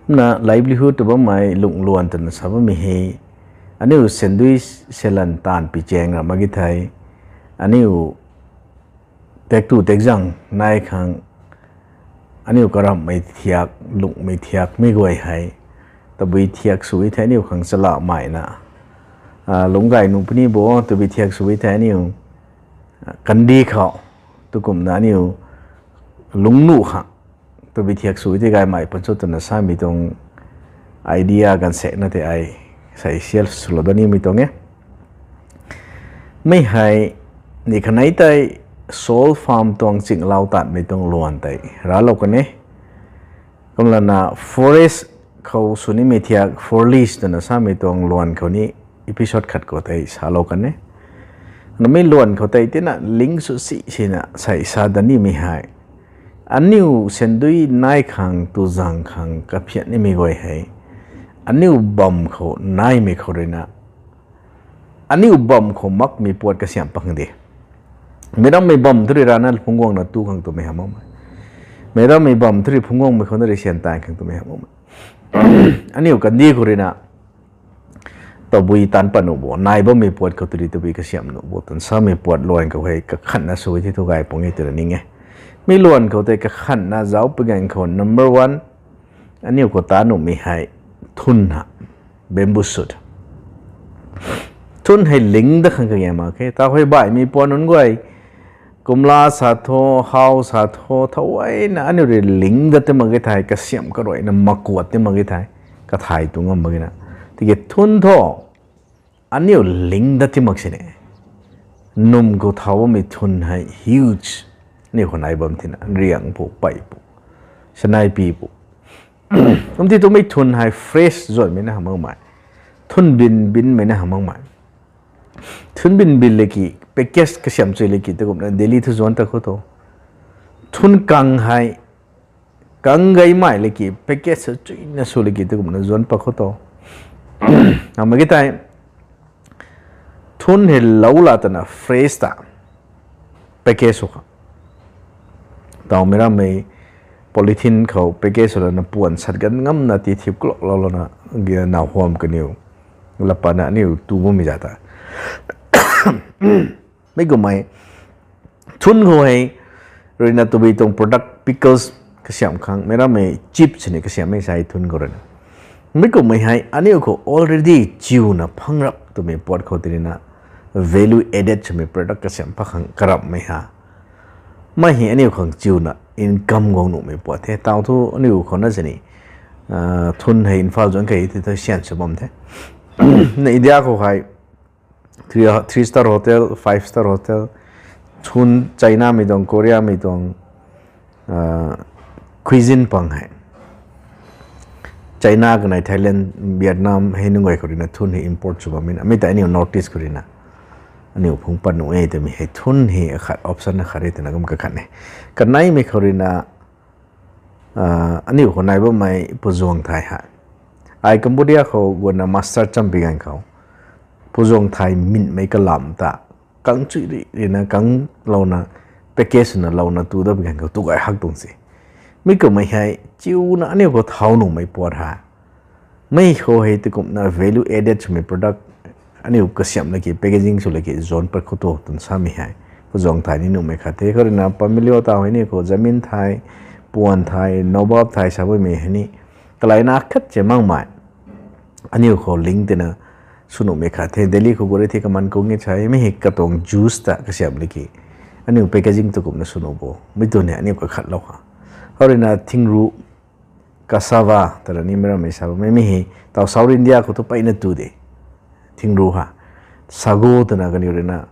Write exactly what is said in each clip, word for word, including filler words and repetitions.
Na livelihood tw bammei lungh luan twna sa bammei hei, aniu sandui salan taanv pi chaeng ra mak ge thei, aniu tektu tekzang nai khang, aniu karamhmei thiak, lunghmei thiak, mei guay hei tabui thiak sw e thei aniu khang chala maina, lungc gay nuh puni bo, tabui thiak sw e thei aniu kandih khou, tu kumna aniu lungc nuh khang tabui thiak sw e thei gaymei pun cho twna samei tuang idea ganv sekna tei ai sei share swlou dat nimei tuang e. Mei hei, ni khanei tei soul farm tuang chinglau tatmei tuang luan tei raclou kan e. Kumlana forest khou sw nimei thiak, forest twna samei tuang luan khou ni episode khat khou tei salou kan e. Namei luan khou tei tina link sw si sina sei sa dat nimei hei, aniu sandui nai khang, tuzang khang kaphiat nimei guay hei, aniu bam khou naimei khou ruina, aniu bam khou makmei puat kasiamh pang de. Meic rammei bam thu rui rana phungc guangna tu khang twmei ha makmei. Meic rammei bam thu rui phungc guangmei khou na rui syan taan khang twmei ha makmei. Aniu kandih khou ruina tabui taanc pat nuh bo, nai bammei puat khou tu rui tabui kasiamh nuh bo twna samei puat luan khou hei kakhanna sw e thei thu gay pung e twna ning e. Mi luan khou tei kakhanna zauc pui ganv khou number one, aniu khou taan nuhmei hei thun ha, bamboo shoot. Thun hei ling dat khang kage mak khe, tau hei baihmei puan nunc guay, kumla sa tho, how sa tho, thowna aniu rui ling dat ti mak e thei, kasiamh karuina makuat ti mak e thei, kathai tu ngam mak e na. Tiki thun thu, aniu ling dat ti mak sini. Num khou thau bammei thun hei huge. Aniu khou nai bam thina, riang pu, pei pu, sanai pi pu. Kum ti tumei thun hei fresh zuanmei na hamh makmei. Thun bin binmei na hamh makmei. Thun bin bin leki, package kasiamh chui leki, tu kumna Delhi thu zuan ta khou tho. Thun kang hei, kang gaymei leki, package chuina sw leki, tu kumna zuan pa khou tho. Hamh mak e tei, thun hei lou la twna fresh ta package sw kha. Tau meic rammei polythene khou package sw lana puan sat gan ngamna ti thip klou lou lana, naw huam kaniw lapana aniu tu bammei za ta. Mi kummei thun khou hei ruina tabui tuang product pickles kasiamh khang, meic rammei chips ni kasiamhmei sa e thun khou ruina. Mi kummei hei aniu khou already chiuna phang rap twmei puat khou ti ruina value added swmei product kasiamh pa khang karamhmei ha. Mei hei aniu khang chiuna income guang nuhmei puat the. Tau thu aniu khou na sini, thun hei Imphal zuan kei ti thu syan sw bam the. Na India khou hei three, three star hotel, five star hotel, thun China mei tuang, Korea mei tuang cuisine pang hei, China kanei, Thailand, Vietnam hei nunc guay khou ruina thun hei import sw bammei na. Mi tei aniu North East khou ruina aniu phungc pat nuh e twmei hei thun hei akhat option akhat e twna kum kakhat e. Kaneimei khou ruina, aniu khou nai bammei puzuang thai hei, ai Cambodia khou guanna master champion ganv khou, puzuang thai minmei kalam ta kang chui ri rina kang louna, package swna louna tu dat bi ganv khou tu gay hak tuang se. Mi kummei hei chiuna aniu khou thau nuhmei puat ha. Mei khou hei ti kumna value added swmei product aniu kasiamh laki, packaging sw laki zuan pat khou tu twna samei hei puzuang thai ni nuhmei khat the. Khou ruina pamilio tau hei ni khou jamin thai, puan thai, nobab thai sa bammei hei ni kalaina khat che makmei aniu khou link tina sw nuhmei khat the. Delhi khou gu ri the, kaman kung e sa e, mi hei katuang juice ta kasiamh laki aniu packaging tu kumna sw nuh bo, mi tu ni aniu kakhatlou ha. Khou ruina thingru, cassava twna ni meic rammei sa bammei, mi hei tau South India khou thu peyna tu de. Thingru ha, sago twna kaniw ruina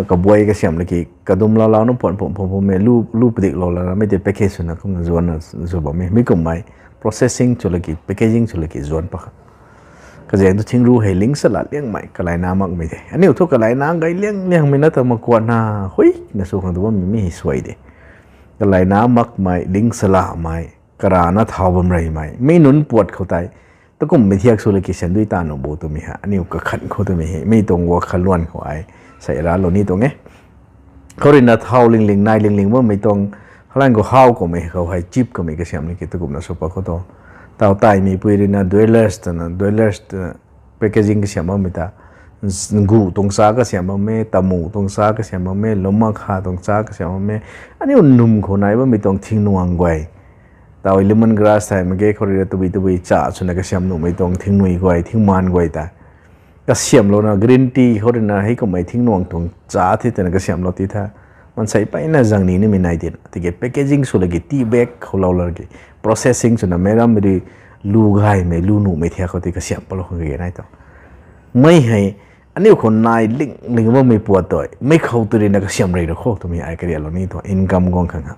kabuay kasiamh laki kadum lau launa puan pum pum pummei lu, lu padiklou lana mei tei package swna kumna zuanna sw bammei. Mi kummei processing sw laki, packaging sw laki zuan pa kha. Kazaeng thu thingru hei link sala liangmei, kalaina makmei the. Aniu thu kalaina gay liang liangmei na ta makuatna huina sw khang tu bammei mi hei suai de. Kalaina makmei, link salamei, karana thau bam reymei, mi nunc puat khou tei takummei thiak sw laki sandui ta nuh bo twmei hei aniu kakhat khou twmei hei mi tuang wa khaluan khou ai sei raclou ni tuang e. Khou ruina thau lingling, nai lingling bammei tuang, halan khou how kummei khou hei chip kummei kasiamh laki takumna sw pa khou tu. Tau taimei pui ruina dwellers twna, dwellers twna packaging kasiam bammei ta, gu tuang cha kasiam bam e, tamu tuang cha kasiam bam e, luma kha tuang cha kasiam bam e, aniu num khou nai bammei tuang thingnuang guay. Tau lemon grass thay mak ge khou ruina tabui tabui cha swna kasiam nuhmei tuang thingnui guay, thingmaan guay ta kasiamlouna green tea khou ruina hei kummei thingnuang tuang cha the twna kasiamlou ti tha. Mansei mpeyna zang ni nimei nai tina. Tiki packaging sw laki tea bag khou lou laki processing swna meic rammei rui lu gaymei, lu nuhmei thiak khou tei kasiam palou khang kage nai tu. Mei hei, aniu khou nai ling ling bammei puat tei, mei khou tu ruina kasiam rey ra khou twmei ai karialou ni tu, income guang khang ha.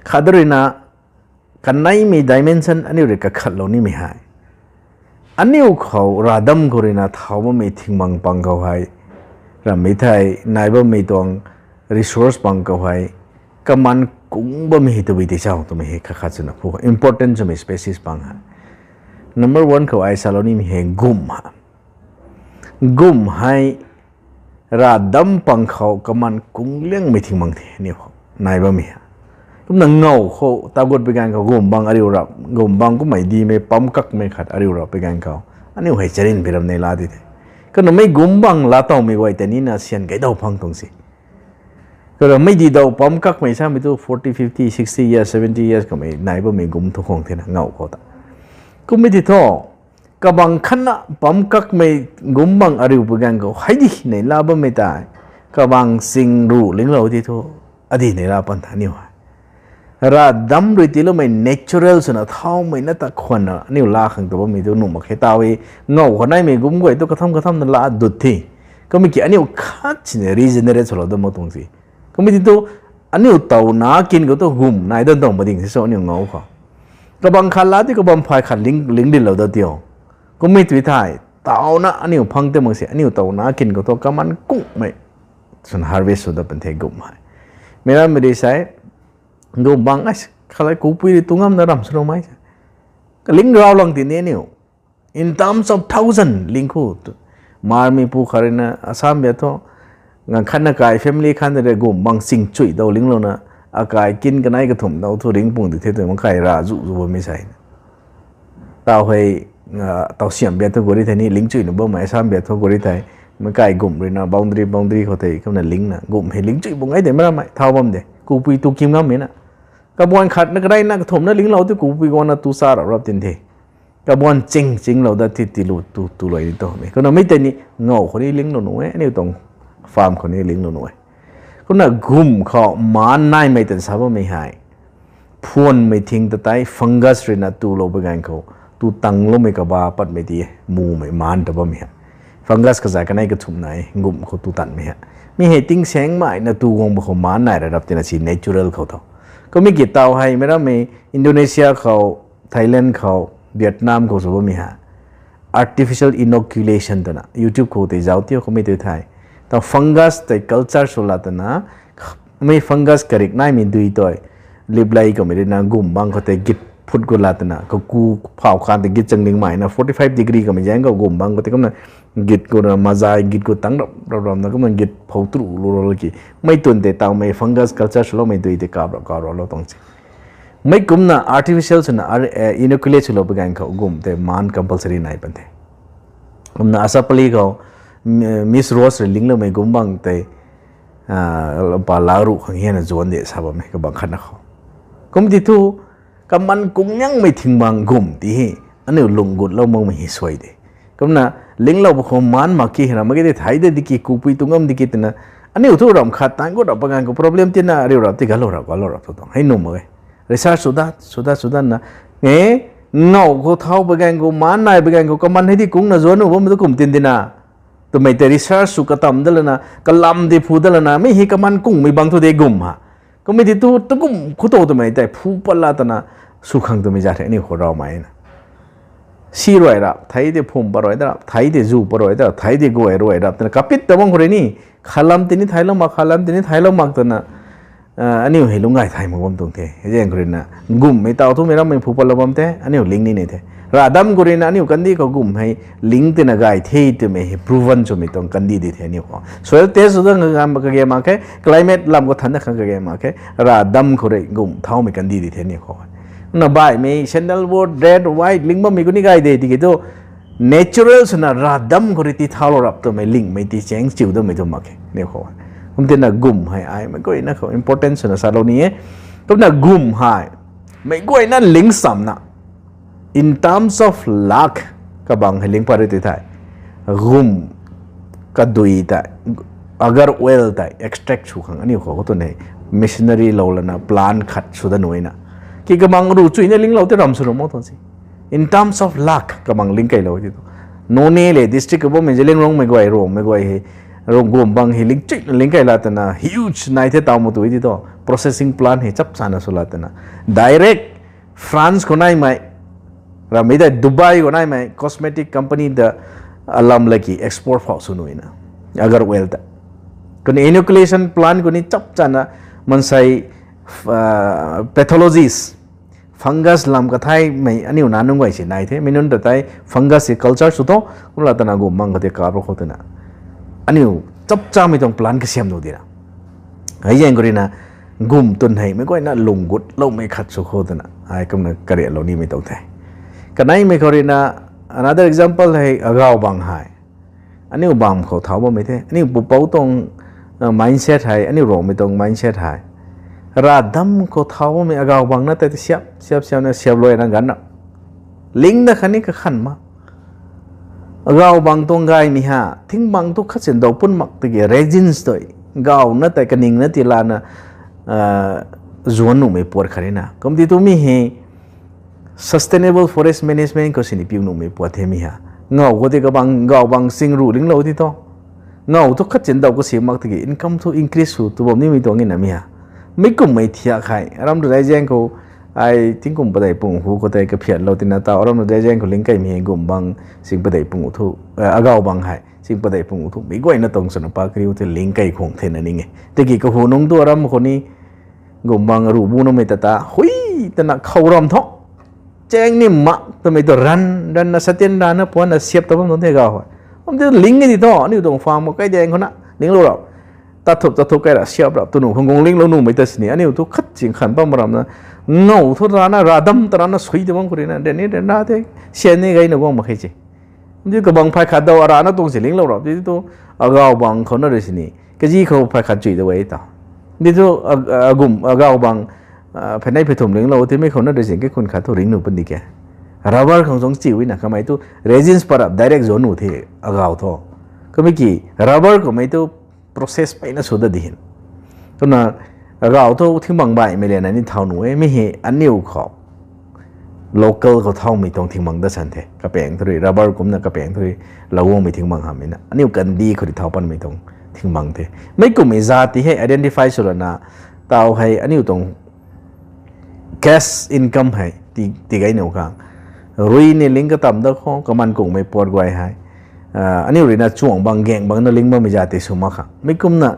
Khat ruina, kaneimei dimension aniu rui kakhatlou nimei hei, aniu khou ravdam khou ruina thau bammei thingmang pang khou hei, rammei thei nai bammei tuang resource pang khou hei, kaman kung bammei hei tabui tei chau twmei hei khat khat swna phu important swmei species pang hei. Number one khou ai salou nimei hei gum ha. Gum hei ravdam pang khou kaman kung liangmei thingmang the aniu khou nai bammei ha. Kumna ngaw khou tagut pui ganv khou gum bang ariu rap, gum bang kummei dimei pam kakmei khat ariu rap pui ganv khou, aniu hei charin pi ram nei la di the. Kumna mei gum bang laa tawmei guay tei nina syan kaidaw phang tuang si. Kumna mei di daw pam kakmei samei tu forty, fifty, sixty years, seventy years kamei nai bammei gum thu khang thena ngaw khou ta. Kummei ti thu, kabang khatna pam kakmei gum bang ariu pui ganv khou hei di nei la bammei tei, kabang ching ru linglou ti thu, adi nei la pan tha aniu hei. Ravdam rui tiiloumei natural swna thaumei na ta khwanna aniu laa khang tu bammei tu nuh mak khe tau e. Ngaw khou naimei gum guay tu katham kathamna laa dut the. Kummei ki aniu khat sini regenerate swlou dam mak tuang si. Kummei ti tu aniu tauna kin khou tu gum nai dan tuang mading si so aniu ngaw khou. Kabang khat laa ti kabam phay khat ling, ling dinlou dat tiu. Kummei tui thei, tauna aniu phang tei mak si, aniu tauna kin khou tu kaman kungmei. Swn harvest sw dat pan the gum hei. Meic rammei ri sai, gum bang ai, khalai kupui ri tu ngamna ram swloumei. Kaling rau lang ti ni aniu. In terms of thousand, ling khu. Marmei pu khat ruina, Assam bia thu, ngang khatna kai family khan de gum bang ching chui daw linglouna, akai kin kanei kathumh daw thu ringpung di the tw mak kai ra zu zu bammei sai. Tau hei, tau siam bia thu guri thei ni ling chui na bammei, Assam bia thu guri thei, meic kai gum ruina boundary, boundary khou tei kumna lingna, gum hei ling chui bung ai de meic rammei, thau bam de, kupui tu kim ngammei na. Kabuan khatna kaneina kathumhna linglou ti kupui guangna tu cha rap rap tin the. Kabuan ching chinglou dat ti tilu tu, tu luai ni tu mei. Kumna mei tei ni ngaw khou ni linglou nuh e, aniu tuang farm khou ni linglou nuh e. Kumna gum khou maan naimei tan sa bammei hei, phuanmei thing ta tei fungus ruina tulou pui ganv khou, tu tangloumei kaba patmei ti, mumei maan ta bammei hei. Fungus kazay kanei kathumh nai, gum khou tu tanmei hei. Mi hei tingsaengmeina tu guang ba khou maan nai ra rap tina si natural khou tho. Kummei ki tau hei meic rammei Indonesia khou, Thailand khou, Vietnam khou sw bammei hei artificial inoculation twna YouTube khou tei zauc tiu kummei tei thei. Tau fungus tei culture sw la twna, mei fungus karik naimei dui tei, liplei kamei ruina gum bang khou tei git phut gu la twna, kaku phau khan tei git chang ding meina forty five degree kamei zaeng khou gum bang khou tei kumna git gu na mazai git gu tang rap rap ramna kumna git phou tru lu ro ki. Mei tun tei taumei fungus culture swloumei dui tei kap rap kap rap lou tuang si. Mei kumna artificial swna inoculate swlou pui ganv khou gum tei maan compulsory nai pan the. Kumna Asapali khou, Miss Rose rui lingloumei gum bang tei, pa la ruh khang hena zuan de sa bammei kabang khatna khou. Kum ti thu, kaman kung niangmei thing bang gum ti hei, aniu lung gutlou makmei hei suai de. Kumna, linglou ba khou maan mak ki hei ra mak ki tei thei de diki kupui tu ngam diki twna, aniu thu ram khat tan gut rap pui ganv khou problem tina riu rap ti galou rap galou rap thu tuang hei nuh mak e. Research sw dat, sw dat, sw dat na, e, ngaw khou thau pui ganv khou, maan nai pui ganv khou, kaman hei di kungna zuan nuh bammei tu kum tin dina. Twmei tei research sw katam dat lana, kalam di phu dat lana, mei hei kaman kungmei bang thu de gum ha. Kummei ti tu, tu gum khou tu twmei tei phu pat la twna, sw khang twmei zat hei aniu khou raumei na. Si ruai rap, thei tei phum pat ruai da rap, thei tei zu pat ruai da rap, thei tei guay ruai rap twna kapit ta bang khou rui ni, khalam tini theilou mak, khalam tini theilou mak twna, aniu hei lungc gay thay mak bam tuang the. Hei zaeng khou ruina, gum hei tau thumei rammei phu patlou bam the, aniu ling ni ni the. Ravdam khou ruina aniu kandih khou gum hei ling tina gay the twmei hei proven swmei tuang kandih di the aniu khou. Soil test sw da kage mak khe, climate lam khou than da khang kage mak khe, ravdam khou rui gum thaumei kandih di the aniu khou. Na baihmei sandalwood, red, white ling bammei kuni gay de tiki tu natural swna ravdam khou rui ti thaulou rap twmei lingmei ti chang chiu dammei tu mak khe ni khou. Kumtina gum hei ai meic guayna khou important swna salou ni e. Kumna gum hei meic guayna ling samna, in terms of lakh, kabang hei ling pat ri tei thei, gum kadui tei, agar oil tei extract sw khang aniu khou tu ne, machinery lou lana plant khat sw da nuina, ki kabang ru chuina linglou tei ram sw ram o tuang si. In terms of lakh kabang ling keylou ti tu, Noney le district ka bammei Zeliangrongmei guay, Rongmei guay hei, Rong gum bang hei ling chuina ling key la twna huge nai the taw mu tu ti tu, processing plant hei chap chana sw la twna, direct France khou naimei, ramei tei Dubai khou naimei cosmetic company ta alam laki export phau sw nuina, agar oil ta. Kuni inoculation plant kuni chap chana mansei, pathologist, fungus lam kathaymei aniu na nunc guay si nai the, mei nunc ta tei fungus si culture sw tho, kumla twna gum bang khou tei kap ra khou twna, aniu chap chamei tuang plant kasiam nu dina. Hei zaeng khou ruina gum twn hei meic guayna lung gutloumei khat sw khou twna ai kumna kariatlou nimei tuang the. Kaneimei khou ruina, another example hei agaw bang hei. Aniu bam khou thau bammei the, aniu pupouc tuang mindset hei, aniu Rongmei tuang mindset hei, ravdam khou thau bammei agaw bang na tei siap siap siapna siap luaina ganna, ling da khatni kakhan ma. Agaw bang tuang gaymei ha, thing bang tu khat sin daw pun mak tiki resins tei, gaw na tei kaningna ti lana zuan nuhmei puat khat rina. Kumti tu mi hei sustainable forest management khou sini piu nuhmei puat the mi ha. Ngaw khou tei kabang, gaw bang sing ru linglou ti thu, ngaw thu khat chin daw kasi mak tiki income thu increase sw tu bam nimei tuang na mi ha. Mei kumhmei thiak hei aram tu dai zaeng khou, ai tingkum padeih pung hu khou tei kaphiatlou tina taw aram tu dai zaeng khou ling keymei hei gum bang sing padeih pung thu, agaw bang hei sing padeih pung thu mei guayna tuang swna pa kariu the ling key khwang thena ning e. Tiki kahu nungc tu aram khou ni gum bang ru bu namei ta ta hui tana khou ram thu cheng ni mak twmei tu ran ranna satian rana puanna siap ta bam tuang the gaw hei. Kum ti ling e ti thu aniu tuang farm khou kai daeng khou na linglou rap, tat thup tat thup kai ra siap rap tu nu khang guang linglou numei ta sini aniu thu khat ching khan bam ramna, ngaw thu rana ravdam ta rana sui ta bam khou rina deni dena the, sian ni gayna guang mak khe si. Di kabang phay khat daw arana tuang si linglou rap ti tu, agaw bang khou na rui sini kazi khou phay khat chui da e ta. Di thu, agum agaw bang phaynei phay thum linglou timei khou na rui sini kaikhun khat thu ring nu pun di ke. Rubber khang zong chiu na kamei tu resins parap direct zuan nu the, agaw thu. Kamei ki rubber khoumei tu process peyna sw da di hin. Kumna agaw thu thingbang baihmei lana ni thau nu e, mi hei aniu khou local khou thaumei tuang thingbang da san the. Kapaeng thu rui rubber kumna kapaeng thu rui lou guangmei thingbang hamhmei na aniu kandi khou rui thau panmei tuang thingbang the. Mei kumhmei zat ti hei identify sw lana taw hei aniu tuang cash income hei ti gay nu khang, rui ni ling katam da khou kaman kungmei puat guay hei aniu ruina chuang bang gaeng bang na ling bammei zat tei sw mak khang. Mei kumna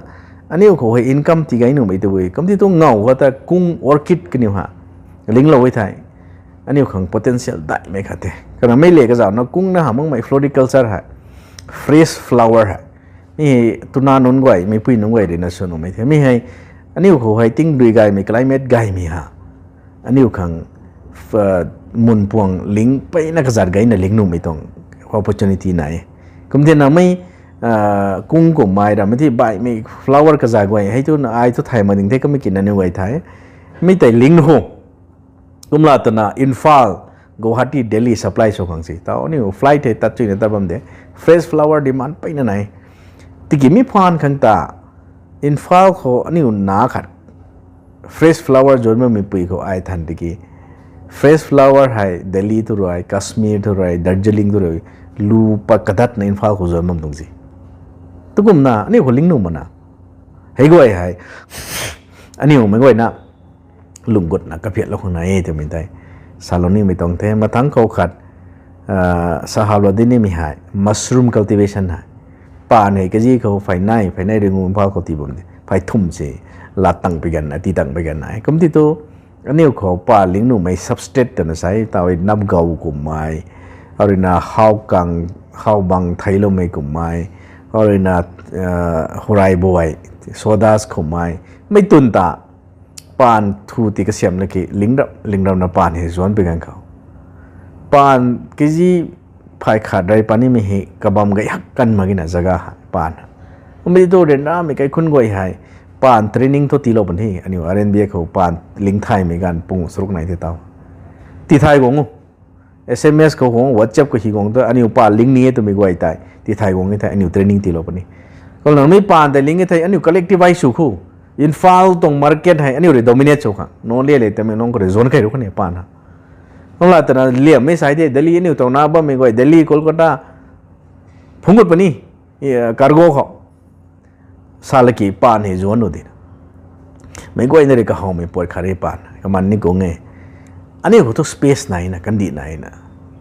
aniu khou hei income ti gay numei tu e. Kumti tu ngaw khou ta kung orchid kaniw ha linglou e thei, aniu khang potential daihmei khat the. Kana mei le kazauhna kungna hamh makmei floriculture hei, fresh flower hei, mi hei tuna nunc guay, meipui nunc guay ruina sw numei the. Mi hei aniu khou hei tingdui gaymei, climate gaymei ha aniu khang mun puang ling peyna kazat gayna ling numei tuang opportunity nai e. Kumtina mei kung kummei ramei ti baihmei flower kazat guay hei tu ai thu thay mak ding the, kamei ki nangniw guay thay. Mi tei ling nu khou kumla twna Imphal, Guwahati, Delhi supply sw khang si taw aniu flight hei tat chuina tat bam de. Fresh flower demand peyna nai. Tiki mi phaan khang ta Imphal khou aniu na khat fresh flower zuan bammeipui khou ai than tiki, fresh flower hei Delhi thu rui, Kashmir thu rui, Darjeeling thu rui lu pat kadatna Imphal khou zuan bam tuang si. Tukumna aniu khou ling nu mana, hei guay hei aniu mei guayna lung gutna kaphiatlou khang nai e twmei tei salou nimei tuang the. Mathangc khou khat sahawlou di nimei hei mushroom cultivation hei. Paan hei kazi khou phaynei, phaynei ringu Imphal khou ti bam de, phay thum si lat tang pi ganv, ati tang pi ganv nai. Kumti tu aniu khou pa ling numei substrate twna sa e, taw e napgau kummei, aruina hawkang, hawbang theiloumei kummei, aruina hurai buay, sawdust kummei, mei twn ta Paan thu ti kasiam laki lingrap lingrapna paan hei zuanc pi ganv khou, paan kg phay khat rei panimei hei kabam gay hak kan mak gina zaga hei paan. Kummei tu ryanramei kaikhunc guay hei paan training thu tiilou puni. Aniu R N B A khou paan ling thaymei ganv pung saruk nai the tau. Tithay guang o. S M S khou guang, WhatsApp khou hi guang tu aniu paan ling ni e twmei guay tei tithay guang e thei aniu training tiilou puni. Kumna mi paan tei ling e thei aniu collectivize sw khou, Imphal tuang market hei aniu rui dominate sw khang nunc le le twmei nunc khou rui zuanc kei ru khang ni paan ha. Kumna twna liammei sai the Delhi aniu tuang na bammei guay Delhi, Kolkata phungc gut puni, cargo khou. Sa laki paan hei zuanc nu di. Meic guayna rui kahawmei puat khat rui paan kaman ni kung e. Aniu khou thu space naina kandih naina,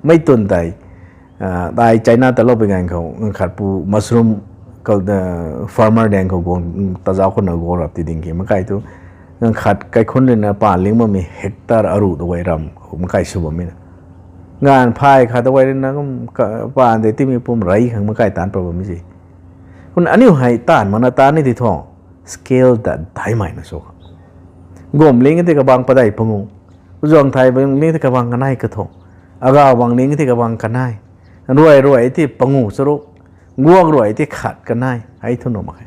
mei twn tei, tai China ta lou pi ganv khou ganv khat pu mushroom farmer daeng khou guang tazauc khou na guang rap ti ding ki makai thu, ganv khat kaikhunc ruina paan ling bammei hectare aruh ta guay ram khou makai sw bammei na, ganv phay khat ta guay ruina kum paan tei timei pum rey khang makai taanc pat bammei se. Kumna aniu hei taanv makna taanc ni ti thu, scale ta daihmei na sw khang. Gum ling tei kabang padeih pangu, zuang thay bang ling tei kabang kanei kathu, agau bang ling tei kabang kanei, ruai ruai tei pangu charuk, guak ruai tei khat kanei hei thu nuh mak khe.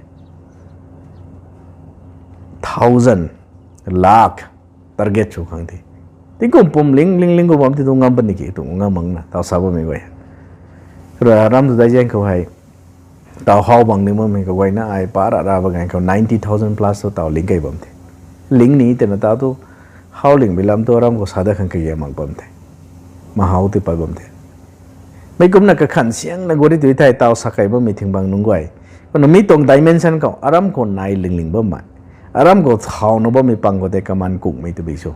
Thousand, lakh target sw khang the. Tingkum pum ling ling ling gu bam ti tu ngam puni ki tu ngam makna tau sa bammei guay. Rui ram tu dai zaeng khou hei, tau how bang ling bammei kaguayna ai pa ra ra ba ganv khou ninety thousand plus tu tau ling kei bam the. Ling ni twna tau tu, how ling bi lam tu ram khou sa dat khang kage mak bam the. Mahow ti pat bam the. Mei kumna kakhan siangna guari tu thei tau sa kei bammei thing bang nunc guay, kumna mi tuang dimension khou aram khou nai lingling bammei, aram khou thauna bammei pang khou tei kaman kungmei tu bi cho,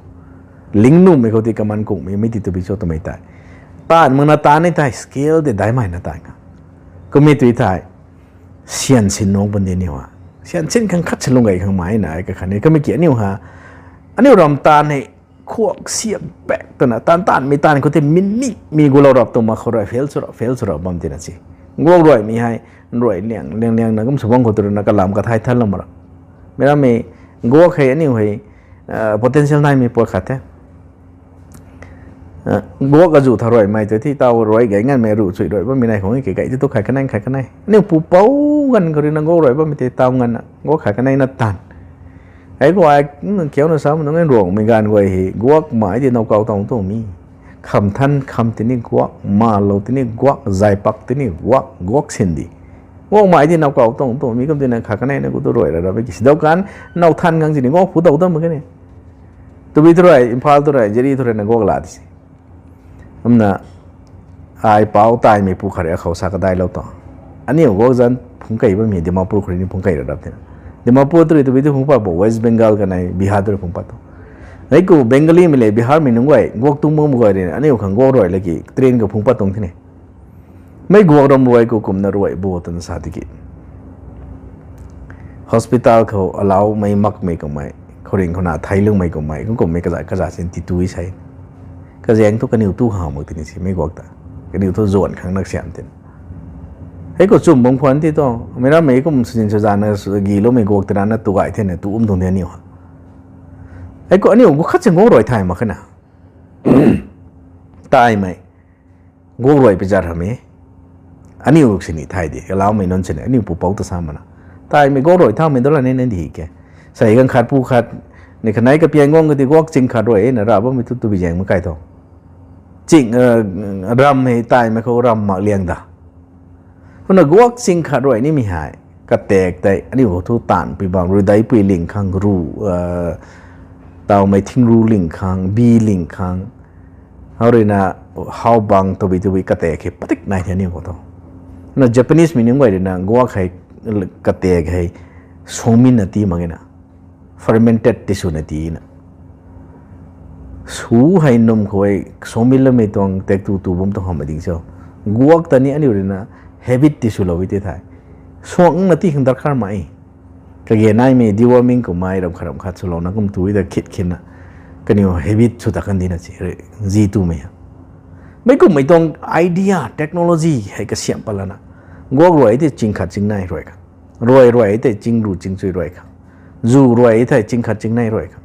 ling numei khou tei kaman kungmei mei ti tu bi cho twmei tei, taanv makna taanc ni thei scale tei daihmei na taanv kha. Kummei tu thei, syan sin nung pun di aniu ha, syan sin khang khat sa lung gay khang mai na ai kakhan ni kamei ki aniu ha, aniu ram taanv hei khuak siak pak twna taanv taanvmei taanv khou tei minute mi gulou rap tu mak khou rui fail sw rap fail sw rap bam tina si. Guak ruaimei hei, ruai liang liang liangna kum sw bam khou tu ruina kalam kathay than lam ra. Mei rammei, guak hei aniu hei potential naimei puat khat the. Guak azu tha ruaimei tu thi tau ruai gay nganmei ruh chui ruai bammei nai khang kei gay ti tu khat kanei khat kanei aniu pupouc ganv khou ruina guak ruai bammei tei tau nganvna guak khat kanei na taanv. Hei khou ai kiauna sa nunc e Ruangmei ganv guay hei guak mai di now kau tang tu mi, kham than kham tini guak, malou tini guak, zaypak tini guak, guak sin di. Guak mai di now kau tang tu mi kum tina khat kanei na gu tu ruai ra ra ki sidau kan, now than khang sini guak phu dau dam mak khe ni. Tubi thu rui Imphal thu rui Jiri thu ruina guak la ti se. Kumna ai pou taimei pu khat rui akhou sa kadailou tuang, aniu guak zanc phungc kei bammei Dimapur khou rui ni phungc kei ra rap tina. Dimapur tu rui tubi tu phungc pat bo, West Bengal kanei Bihar tu rui phungc pat tu. Hei khou Bengalimei le Biharmei nunc guay guak tung bam guay rui aniu khang guak ruai laki train khou phungc pat tuang tine. Mei guak ram ruai khou kumna ruai bo twna sa tiki, hospital khou alaumei makmei kummei, khouringh khou na theiloumei kummei kum kummei kazat kazat sin ti tu sei. Kazaeng thu kaniw tu how mak tini si mei guak ta, kaniw thu zuan khang nak siam tin. Hei khou chum bang khwan ti tu, mei rammei kum sazin sazanna giloumei guak tina na tu gay thena tu um tuang di aniu ha. Hei khou aniu gu khat sin guak ruai thay mak khe na. Taimei, guak ruai pi zat hamei, aniu sini thay di alaumei nunc sini aniu pupouc ta sa mana. Taimei guak ruai thaumei dala ni na di ke. Sei ganv khat pu khat ni kanei kapiang guang kati guak ching khat ruai na ra bammei tu tubi zaeng mak kai thu, ching, ram hei taimei khou ram mak liang da. Kumna guak ching khat ruai nimei hei, katak tei aniu khou thu taanv pui bam, ruidei pui ling khang, ru, taumei thing ru ling khang, bi ling khang, how ruina, how bang tubi tubi katak hei patik nai the aniu khou thu. Na Japanesemei nunc guay ruina guak hei, katak hei, suangmin na ti mak e na, fermented ti swna tina. Su hei num khou hei suangmin lamei tuang tak tu tu bam tuang hamh ding cho. Guak ta ni aniu ruina habit ti swlou e ti thei, suangna ti khang darkar mak e. Kage naimei deworming kummei ram khat ram khat swlouna kum tu ta khit khinna, kaniw habit sw ta kan dina si, zi tumei ha. Mei kummei tuang idea, technology hei kasiam pat lana, guak ruai tei ching khat ching nei ruai khang, ruai ruai tei ching ru ching chui ruai khang, zu ruai thei ching khat ching nei ruai khang,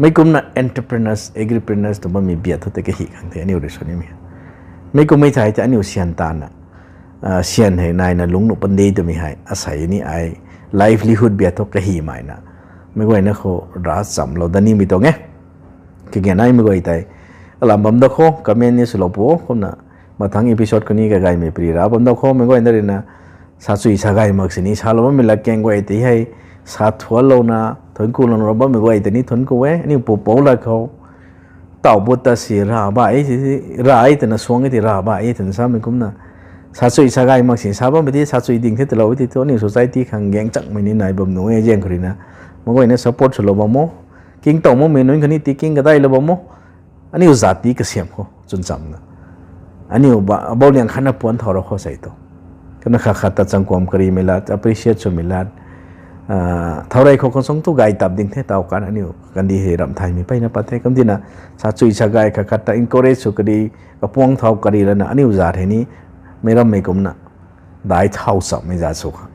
Mei kumna entrepreneurs, agripreneurs tw bammei biat thu tei kahi khang the aniu rui sw nimei. Mei kummei thei tei aniu syan tana, syan hei naina lungc nuh pandi twmei hei asei ni ai livelihood biat thu kahimeina meic guayna khou ra chamlou dat nimei tuang e. Kage naimei guay tei alam bam da khou comment ni swlou pu kumna, mathangc episode khou ni kagaymei pari ra bam da khou meic guayna ruina sachui sa gay mak sini salou bammei latkaeng guay tei hei sa thuanlouna thuanc kulouna ra bammei guay tei ni thuanc ku e. Aniu pupouc lat khou taw but ta si ra ba e, ra e twna suang e ti ra ba e twna samei kumna sachui sa gay mak sini sa bammei tei sachui ding the talou e ti thu aniu society khang gaeng chakmei ni nai bam nuh e zaeng khou ruina meic guayna support swlou bam o. King tow makmei nunc khatni ti king kadeilou bam o. Aniu zat ti kasiam khou chwn chamna aniu bauliang khatna puanc thau ra khou sei tu, kana khat khat ta changkuam karimei lat, appreciate swmei lat, thau rei khou khang sung tu gay tap ding the taw kan aniu kandih hei ramh thaymei mpeyna pat the. Kumtina sachui sa gay khat khat ta encourage sw kari, kapuang thau kari lana aniu zat hei ni meic rammei kumna daic thau chammei zat sw khang.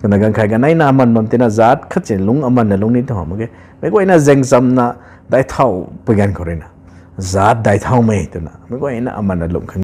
Kana ganv khai kaneina aman bam tina zat khat si lungc amanna lungc ni tu hamh mak ge. Meic guayna zaeng chamna daic thau pui ganv khou ruina zat daic thaumei twna meic guayna amanna lungc kha